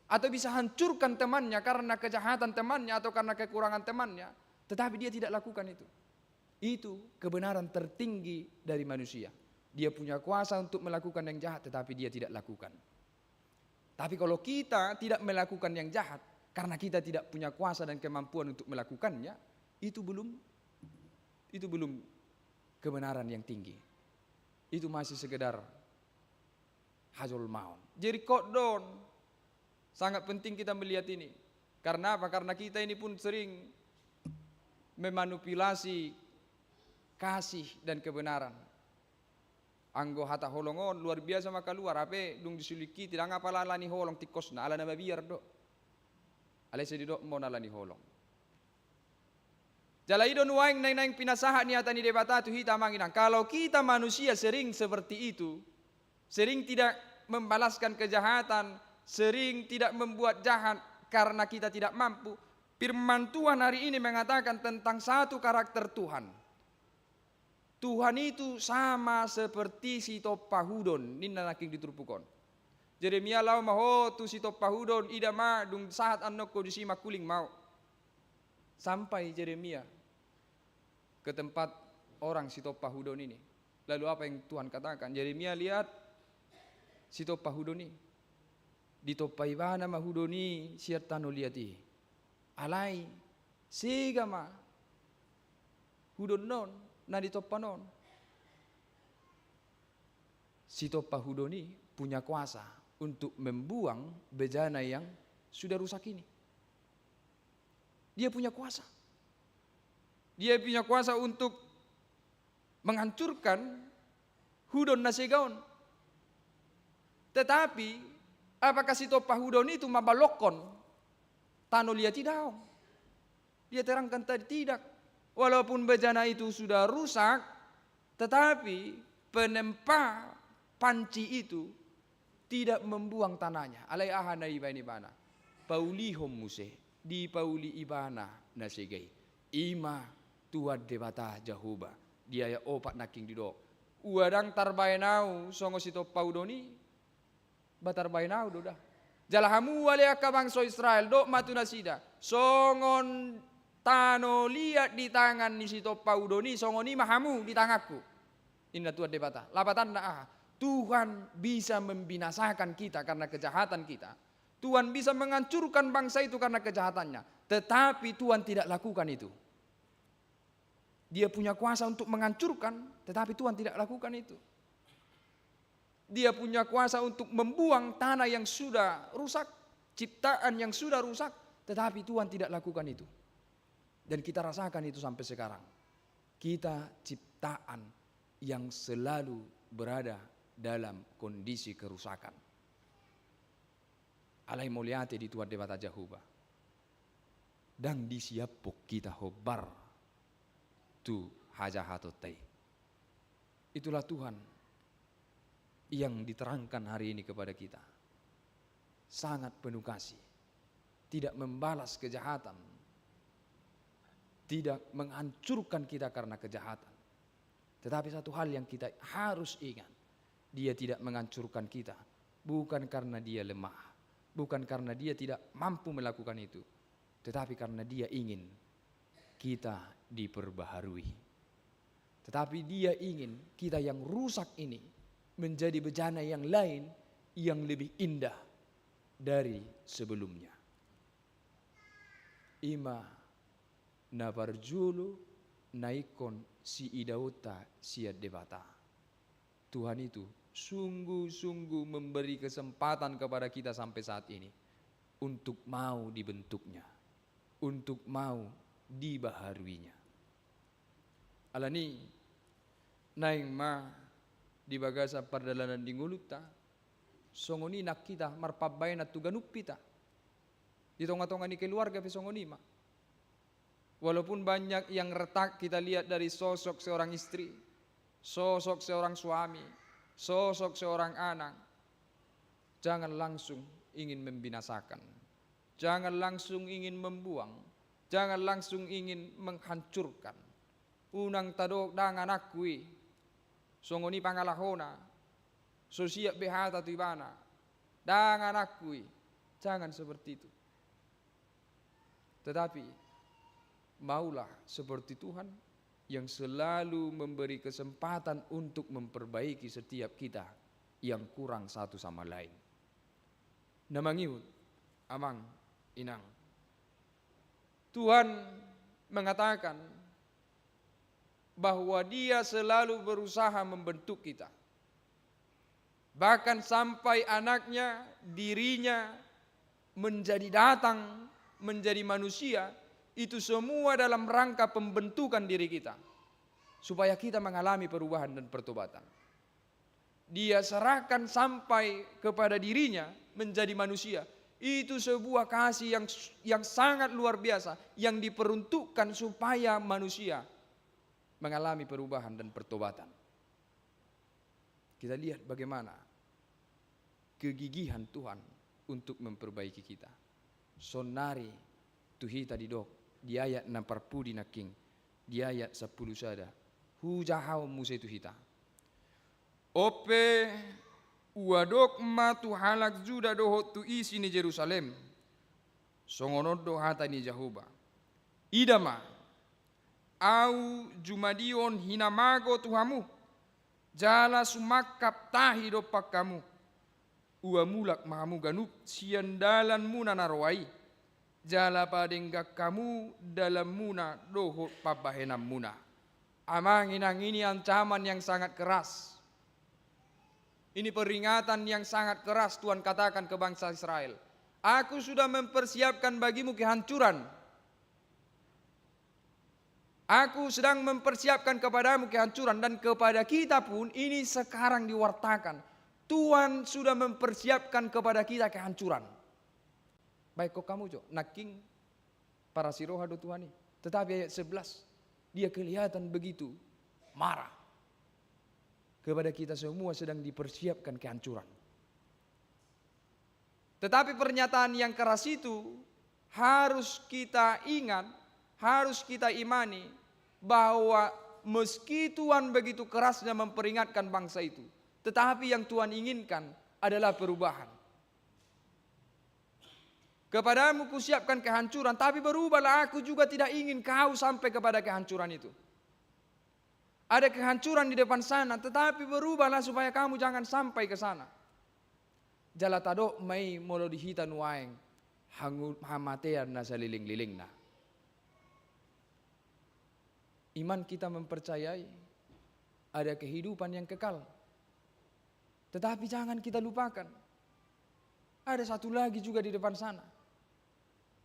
atau bisa hancurkan temannya karena kejahatan temannya atau karena kekurangan temannya, tetapi dia tidak lakukan itu. Itu kebenaran tertinggi dari manusia. Dia punya kuasa untuk melakukan yang jahat, tetapi dia tidak lakukan. Tapi kalau kita tidak melakukan yang jahat, karena kita tidak punya kuasa dan kemampuan untuk melakukannya, itu belum, itu belum kebenaran yang tinggi. Itu masih sekedar hajolmaon. Jadi kodon, sangat penting kita melihat ini. Karena apa? Karena kita ini pun sering memanipulasi kasih dan kebenaran. Anggo hata holong on luar biasa ma kaluar, hape dung disulingkiti ndang apala ala ni holong tingkosna, ala na mabiar do. Alai sai didok ma on ala ni holong. Jala i do nuaeng naeng-naeng pinasahat ni hata ni Debata tu hita, amang inang. Kalau kita manusia sering seperti itu, sering tidak membalaskan kejahatan, sering tidak membuat jahat karena kita tidak mampu. Firman Tuhan hari ini mengatakan tentang satu karakter Tuhan. Tuhan itu sama seperti sitompahudon, ninna nangkin di turpuk on. Jeremia, laho ma ho tu sitompahudon, ida ma dung sahat annon ho disi, mangkuling ma ho. Sampai Jeremia ke tempat orang sitompahudon ini. Lalu apa yang Tuhan katakan? Jeremia lihat sitompahudon i. Ditompa ibana ma hudon i sian tano liat i. Alai sega ma hudon on na ditompa on. Sitompahudon i punya kuasa untuk membuang bejana yang sudah rusak ini. Dia punya kuasa. Dia punya kuasa untuk menghancurkan hudon na sega on. Tetapi, apakah sitompahudon itu mamballokkon tano liat i? Daong. Dia terangkan tadi, tidak. Walaupun bejana itu sudah rusak, tetapi penempa panci itu tidak membuang tanahnya. Alai aha na dibaen ibana? Paulihon muse, dipauli ibana na sega i. I ma Tuhan Debata Jahowa. Di ayat opat nangkin didok, ua ndang tarbaen ahu songon sitompahudon i? Ba tarbaen ahu do da. Jala hamu ale angka bangso Israel, dok ma tu nasida, songon tano liat di tangan ni sitompahudon i, songon i ma hamu di tanganku, ninna Tuhan Debata. Lapatanna aha? Tuhan bisa membinasakan kita karena kejahatan kita. Tuhan bisa menghancurkan bangsa itu karena kejahatannya. Tetapi Tuhan tidak lakukan itu. Dia punya kuasa untuk menghancurkan, tetapi Tuhan tidak lakukan itu. Dia punya kuasa untuk membuang tanah yang sudah rusak, ciptaan yang sudah rusak, tetapi Tuhan tidak lakukan itu. Dan kita rasakan itu sampai sekarang. Kita ciptaan yang selalu berada dalam kondisi kerusakan. Alai mauliate di Tuhan Debata Jahowa. Ndang disiaphon hita hombar tu hajahatonta i. Itulah Tuhan yang diterangkan hari ini kepada kita. Sangat penuh kasih. Tidak membalas kejahatan. Tidak menghancurkan kita karena kejahatan. Tetapi satu hal yang kita harus ingat, Dia tidak menghancurkan kita bukan karena Dia lemah, bukan karena Dia tidak mampu melakukan itu, tetapi karena Dia ingin kita diperbaharui. Tetapi Dia ingin kita yang rusak ini menjadi bejana yang lain, yang lebih indah dari sebelumnya. I ma na parjolo na ingkon siidaonta sian Debata. Tuhan itu sungguh-sungguh memberi kesempatan kepada kita sampai saat ini untuk mau dibentuknya, untuk mau dibaharuinya. Alani i, naeng ma di bagasan pardalanan di ngolunta, songon i nang hita marpambahenan tu ganup hita. Di tonga-tonga ni keluarga pe songon i ma. Walaupun banyak yang retak kita lihat dari sosok seorang istri, sosok seorang suami, sosok seorang anak, jangan langsung ingin membinasakan. Jangan langsung ingin membuang. Jangan langsung ingin menghancurkan. Unang tadok ndang anakku i, songon i pangalahona, so siap be hata tu ibana, ndang anakku i. Jangan seperti itu. Tetapi maulah seperti Tuhan yang selalu memberi kesempatan untuk memperbaiki setiap kita yang kurang satu sama lain. Na mangihut, amang, inang, Tuhan mengatakan bahwa Dia selalu berusaha membentuk kita. Bahkan sampai anaknya, dirinya menjadi datang, menjadi manusia, itu semua dalam rangka pembentukan diri kita. Supaya kita mengalami perubahan dan pertobatan. Dia serahkan sampai kepada dirinya menjadi manusia. Itu sebuah kasih yang, yang sangat luar biasa, yang diperuntukkan supaya manusia mengalami perubahan dan pertobatan. Kita lihat bagaimana kegigihan Tuhan untuk memperbaiki kita. Saonnari tu hita didok di ayat na parpudi nangkin, di ayat sampulu sada, hujahaon muse tu hita. On pe, huadok ma tu halak Juda dohot tu isi ni Jerusalem. Songon on do hata ni Jahowa. Ida ma, Ahu jumadihon hinamago tu hamu, jala sumangkap tahi dompak hamu. Ua mulak ma hamu ganup sian dalanmuna na roa i, jala padenggan hamu dalanmuna dohot pambahenanmuna. Amang inang, ini ancaman yang sangat keras. Ini peringatan yang sangat keras Tuhan katakan ke bangsa Israel. Aku sudah mempersiapkan bagimu kehancuran. Aku sedang mempersiapkan kepadamu kehancuran, dan kepada kita pun ini sekarang diwartakan. Tuhan sudah mempersiapkan kepada kita kehancuran. Baik, kok kamu, Cok, nangkin parasi roha do Tuhan i. Tetapi ayat sebelas, dia kelihatan begitu marah. Kepada kita semua sedang dipersiapkan kehancuran. Tetapi pernyataan yang keras itu harus kita ingat, harus kita imani, bahwa meski Tuhan begitu kerasnya memperingatkan bangsa itu, tetapi yang Tuhan inginkan adalah perubahan. Kepadamu kusiapkan kehancuran, tapi berubahlah, aku juga tidak ingin kau sampai kepada kehancuran itu. Ada kehancuran di depan sana, tetapi berubahlah supaya kamu jangan sampai ke sana. Jala tadok ma i molo di hita nuaeng hangu-, hamatean na salelenglelengna. Iman kita mempercayai ada kehidupan yang kekal. Tetapi jangan kita lupakan, ada satu lagi juga di depan sana.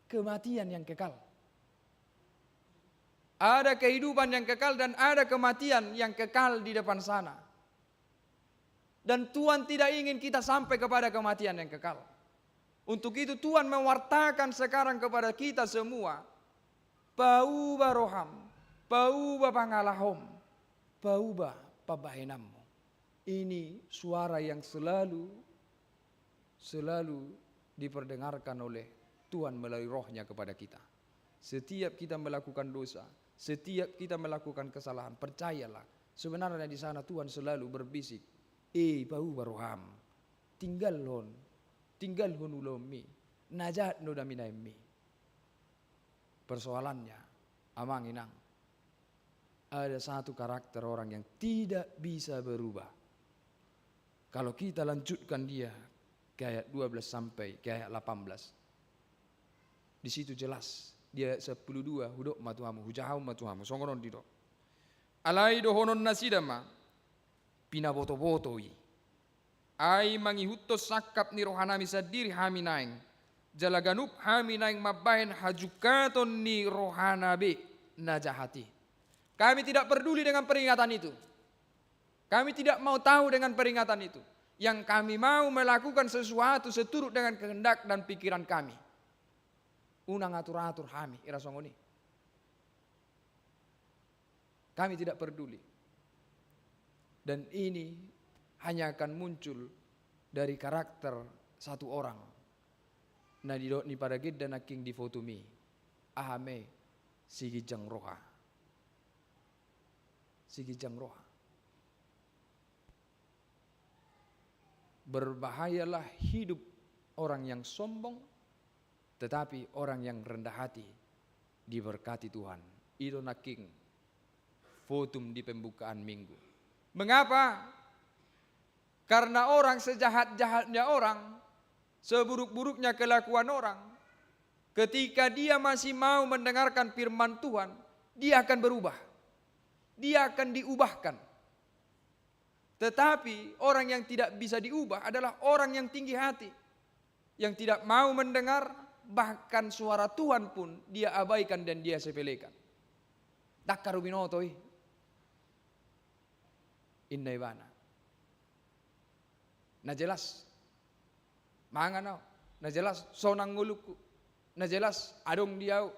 Kematian yang kekal. Ada kehidupan yang kekal dan ada kematian yang kekal di depan sana. Dan Tuhan tidak ingin kita sampai kepada kematian yang kekal. Untuk itu Tuhan mewartakan sekarang kepada kita semua, pauba roham, pauba pangalahom, pauba pambahenanmu. Ini suara yang selalu, selalu diperdengarkan oleh Tuhan melalui Roh-Nya kepada kita. Setiap kita melakukan dosa, setiap kita melakukan kesalahan, percayalah, sebenarnya di sana Tuhan selalu berbisik, "Eh, pauba roham, tinggalhon, tinggalhon ulaonmi, na jat do na binahenmi." Persoalannya, amang inang, ada satu karakter orang yang tidak bisa berubah. Kalau kita lanjutkan dia ke ayat dua belas sampai ke ayat delapan belas, di situ jelas, di ayat sampulu dua, hudok ma tu hamu, hujahaon ma tu hamu, songon on didok. Alai dohonon nasida ma, pinabotoboto i. Ai mangihuthon sangkap ni rohanami sandiri hami naeng, jala ganup hami naeng mambahen hajungkaton ni rohana be na jahat i. Kami tidak peduli dengan peringatan itu. Kami tidak mau tahu dengan peringatan itu. Yang kami mau melakukan sesuatu seturut dengan kehendak dan pikiran kami. Unang atur-atur hami, ira songon i. Kami tidak peduli. Dan ini hanya akan muncul dari karakter satu orang. Na didok ni paragenda nangkin di foto mi, aha ma i, siginjang roha. Siginjang roha. Berbahayalah hidup orang yang sombong, tetapi orang yang rendah hati diberkati Tuhan. I do nangkin fotum di pembukaan minggu. Mengapa? Karena orang sejahat-jahatnya orang, seburuk-buruknya kelakuan orang, ketika dia masih mau mendengarkan firman Tuhan, dia akan berubah. Dia akan diubahkan. Tetapi orang yang tidak bisa diubah adalah orang yang tinggi hati, yang tidak mau mendengar, bahkan suara Tuhan pun dia abaikan dan dia sepelekan. Ndang haru binoto i, inna ibana. Na jelas mangan ahu, na jelas sonang ngolungku, na jelas adong di ahu,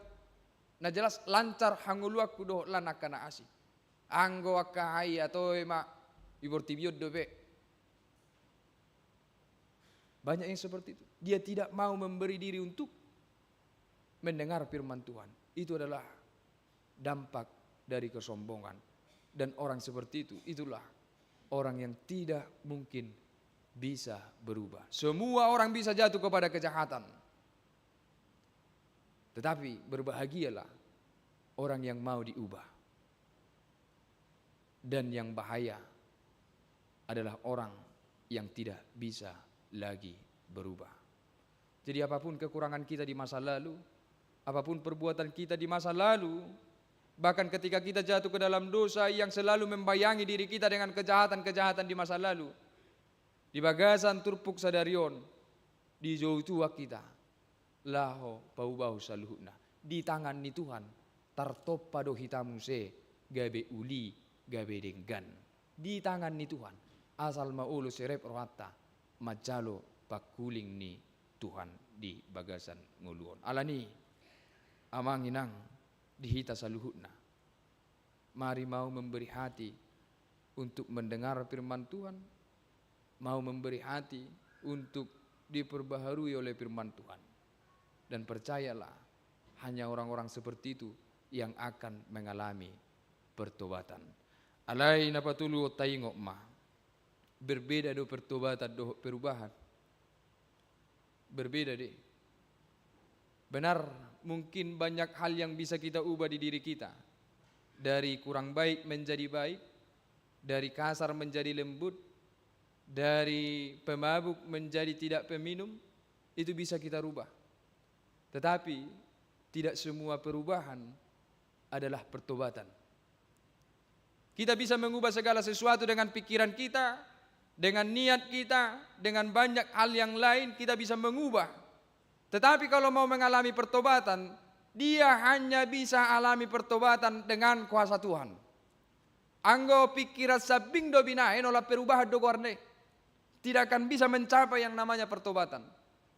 na jelas lancar hangoluanku dohot lan angka na asing. Anggo angka haiat toe ma di portibi on dope. Banyak yang seperti itu. Dia tidak mau memberi diri untuk mendengar firman Tuhan. Itu adalah dampak dari kesombongan. Dan orang seperti itu, itulah orang yang tidak mungkin bisa berubah. Semua orang bisa jatuh kepada kejahatan. Tetapi berbahagialah orang yang mau diubah. Dan yang bahaya adalah orang yang tidak bisa lagi berubah. Jadi, apapun kekurangan kita di masa lalu, apapun perbuatan kita di masa lalu, bahkan ketika kita jatuh ke dalam dosa yang selalu membayangi diri kita dengan kejahatan-kejahatan di masa lalu, di bagasan turpuk sadari on, dijou Tuhan hita laho paubahon saluhutna. Di tangan ni Tuhan tartompa do hita muse, gabe uli, gabe denggan. Di tangan ni Tuhan, asal ma olo serep rohanta manjalo pangkuling ni Tuhan di bagasan ngolu on. Alani, amang inang, di hita saluhutna, mari mau memberi hati untuk mendengar firman Tuhan, mau memberi hati untuk diperbaharui oleh firman Tuhan. Dan percayalah, hanya orang-orang seperti itu yang akan mengalami pertobatan. Alai na patoluhon taingot ma, berbeda do pertobatan dohot perubahan. Berbeda deh. Benar, mungkin banyak hal yang bisa kita ubah di diri kita. Dari kurang baik menjadi baik, dari kasar menjadi lembut, dari pemabuk menjadi tidak peminum, itu bisa kita rubah. Tetapi, tidak semua perubahan adalah pertobatan. Kita bisa mengubah segala sesuatu dengan pikiran kita, dengan niat kita, dengan banyak hal yang lain kita bisa mengubah. Tetapi kalau mau mengalami pertobatan, dia hanya bisa alami pertobatan dengan kuasa Tuhan. Anggo pikiran sambing do binahen, holan perubahan do goarna i. Tidak akan bisa mencapai yang namanya pertobatan.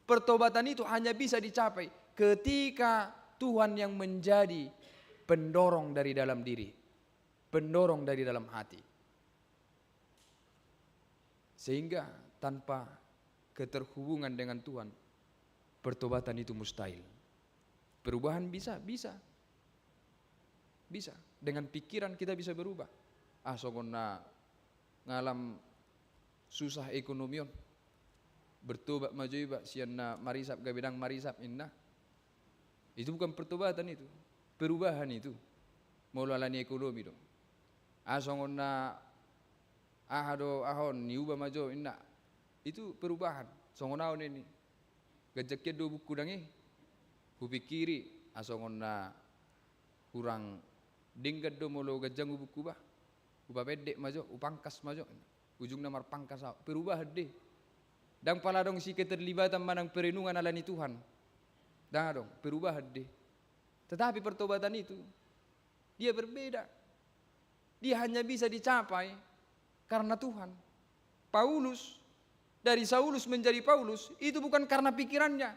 Pertobatan itu hanya bisa dicapai ketika Tuhan yang menjadi pendorong dari dalam diri, pendorong dari dalam hati. Sehingga tanpa keterhubungan dengan Tuhan, pertobatan itu mustahil. Perubahan bisa, bisa. Bisa. Dengan pikiran kita bisa berubah. Ah, songon na ngalam susah ekonomi on, bertobat ma jo iba sian na marisap gabe ndang marisap, ninna. Itu bukan pertobatan itu, perubahan itu. Molo alani ekonomi do. Ah, songon na aha do, aha on, niuba ma jo, ninna. Itu perubahan. Songon ahu, ninna i. Ganjang hian do ubungku ndang i. Hupikiri, ah, songon na hurang denggan do molo ganjang ubungku bah. Hupapendek ma jo, hupangkas ma jo. Ujungna marpangkas ahu. Perubahan deh. Ndang pala adong si keterlibatan manang perenungan alani Tuhan. Ndang adong, perubahan deh. Tetapi pertobatan itu, dia berbeda. Dia hanya bisa dicapai karena Tuhan. Paulus, dari Saulus menjadi Paulus, itu bukan karena pikirannya,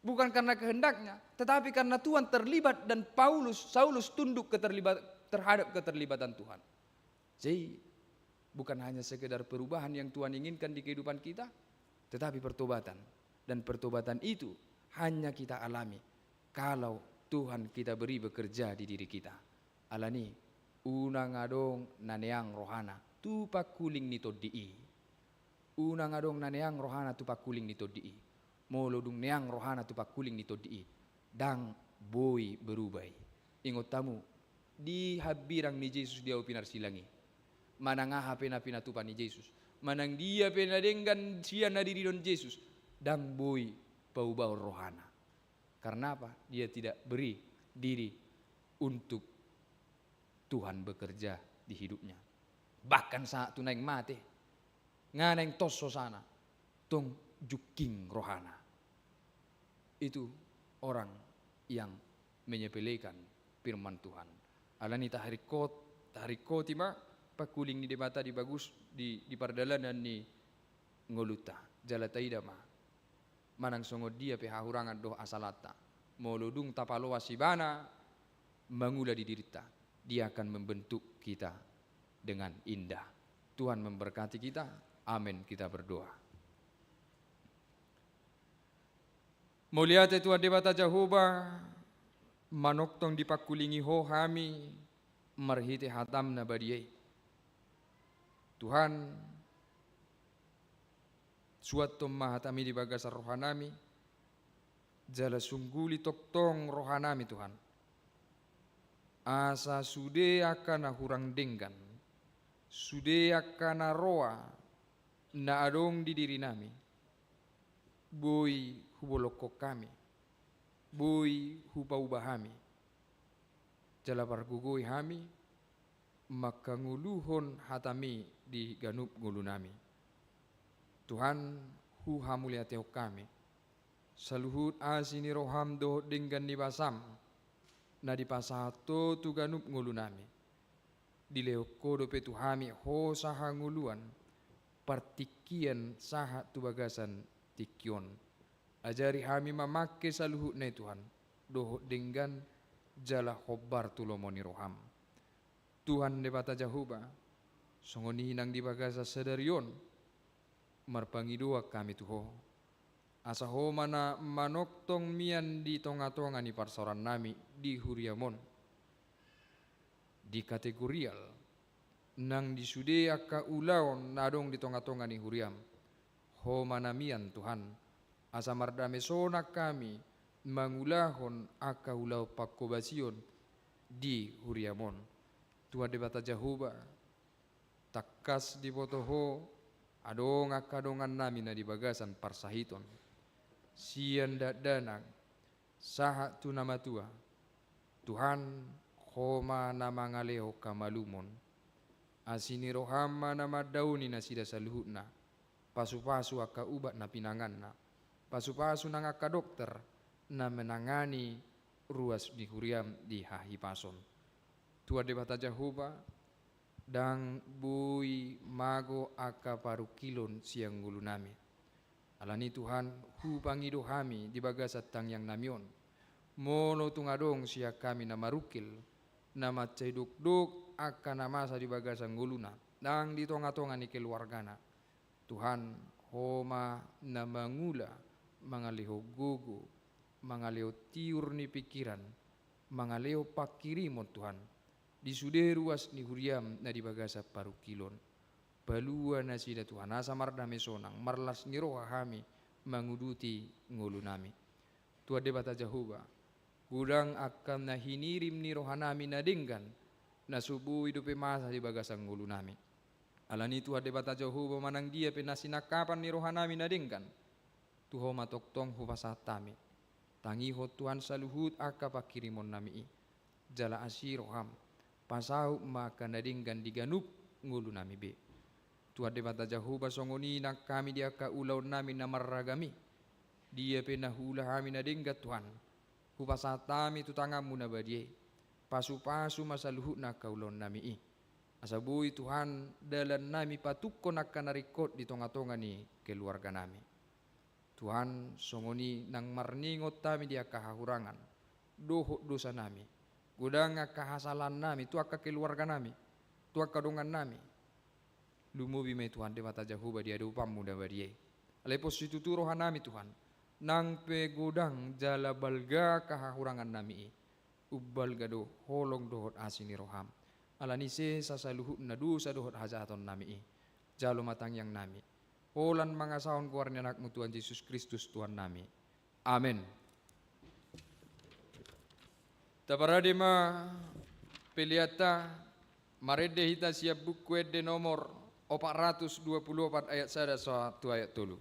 bukan karena kehendaknya, tetapi karena Tuhan terlibat dan Paulus, Saulus tunduk keterlibat-, terhadap keterlibatan Tuhan. Jadi, bukan hanya sekedar perubahan yang Tuhan inginkan di kehidupan kita, tetapi pertobatan. Dan pertobatan itu hanya kita alami kalau Tuhan kita beri bekerja di diri kita. Alani, unang adong na neang rohana tu pangkuling ni tondi i. Unang adong na neang rohana tu pangkuling ni tondi i. Molo dung neang rohana tu pangkuling ni tondi i, ndang boi berubah i. Ingot hamu, di hambirang ni Jesus di ahu pinarsilang i, manang aha pe na pinatupa ni Jesus, manang dia pe na denggan sian na diridon Jesus, ndang boi paubahon rohana. Karena apa? Dia tidak beri diri untuk Tuhan bekerja di hidupnya. Bahkan saat tu naeng mate, nga naeng tos hosana, tong jungking rohana. Itu orang yang menyepelekan firman Tuhan. Alani taharingkot, taharingkoti ma pangkuling ni Debata di bagus, di, di pardalanan ni ngolunta. Jala taida ma, manang songon dia pe hahurangan dohot hasalanta, molo dung tapaloas Ibana mangula di dirinta, Dia akan membentuk kita dengan indah. Tuhan memberkati kita. Amin. Kita berdoa. Mauliate Tuhan Debata Jahowa, manongtong dipangkulingi Ho hami marhite hataM na badia i. Tuhan, suanhon ma hataMi di bagasan rohanami, jala sungguli tongtong rohanami, Tuhan, asa sude angka na hurang denggan, sude angka na roa na adong di dirinami, boi hubolongkon hami, boi hupauba hami, jala pargogoi hami mangkangoluhon hataMi di ganup ngolunami. Tuhan, huhamauliatehon hami saluhut asi ni rohaM dohot denggan ni basaM na dipasahat Ho tu ganup ngolunami. Dilehon Ho dope tu hami hosa hangoluan, partingkian sahat tu bagasan tingki on. Ajari hami mamangke saluhutna i, Tuhan, dohot denggan jala hombar tu lomo ni rohaM. Tuhan Debata Jahowa, songon i nang di bagasan sadari on, marpangidoan hami tu Ho, asa Ho ma na manongtong mian di tongatonga ni parsaorannami di huriaM on, di kategorial nang di sude angka ulaon na adong di tongatonga ni huriaM. Ho ma na mian, Tuhan, asa mardame sonang hami mangulahon angka ulaon panghobasion di huriaM on. Tuhan Debata Jahowa, tangkas diboto Ho adong angka dongannami na di bagasan parsahiton, sian dakdanak sahat tu na matua. Tuhan, Ho ma na mangalehon hamalumon. Asi ni rohaM ma na mandaoni nasida saluhutna. Pasupasu angka ubat na pinanganna. Pasupasu nang angka dokter na menangani ruas ni huriaM di hahipason. Tuhan Debata Jahowa, ndang boi mago angka parungkilon sian ngolunami. Alani i, Tuhan, hupangido hami di bagasan tangiangnami on, molo tung adong sian hami na marungkil, na mansai dokdok angka na masa di bagasan ngoluna nang di tongatonga ni keluargana. Tuhan, Ho ma na mangula, mangalehon gogo, mangalehon tiur ni pingkiran, mangalehon panghirimon, Tuhan, di sude ruas ni huriaM na di bagasan parungkilon. Palua nasida, Tuhan, asa mardame sonang, marlas ni roha hami manguduti ngolunami. Tuhan Debata Jahowa, godang angka na hinirim ni rohanami na denggan, na so boi dope masa di bagasan ngolunami. Alani i, Tuhan Debata Jahowa, manang dia pe na sinangkapan ni rohanami na denggan, tu Ho ma tongtong hupasahat hami. Tangihon, Tuhan, saluhut angka panghirimonNami i. Jala asi rohaM, pasaut ma angka na denggan di ganup ngolunami be. Tuhan Debata Jahowa, songon i nang hami di angka ulaonnami na marragam i. Dia pe na huula hami na denggan, Tuhan, hupasahat hami tu tanganMu na badia i. Pasupasu ma saluhutna angka ulaonnami i. Asa boi, Tuhan, dalannami patungkon angka na ringkot di tongatonga ni keluarganami. Tuhan, songon i nang marningot hami di angka hahurangan dohot dosanami, godang angka hasalaannami tu angka keluarganami, tu angka dongannami. Lumobi ma i, Tuhan Debata Jahowa, di adopanMu na badia i. Alai pos situtu rohanami, Tuhan, nang pe godang jala balga angka hahurangannami i, umbalga do holong dohot asi ni rohaM. Alani i, sesa saluhutna dosa dohot hajahatonnami i. Jalo ma tangiangnami holan mangasahon goar ni AnakMu Tuhan Jesus Kristus, Tuhannami. Amen. Taparade ma peleanta, marende hita sian Buku Ende nomor opat ratus dua puluh opat, ayat sada sahat tu ayat tolu.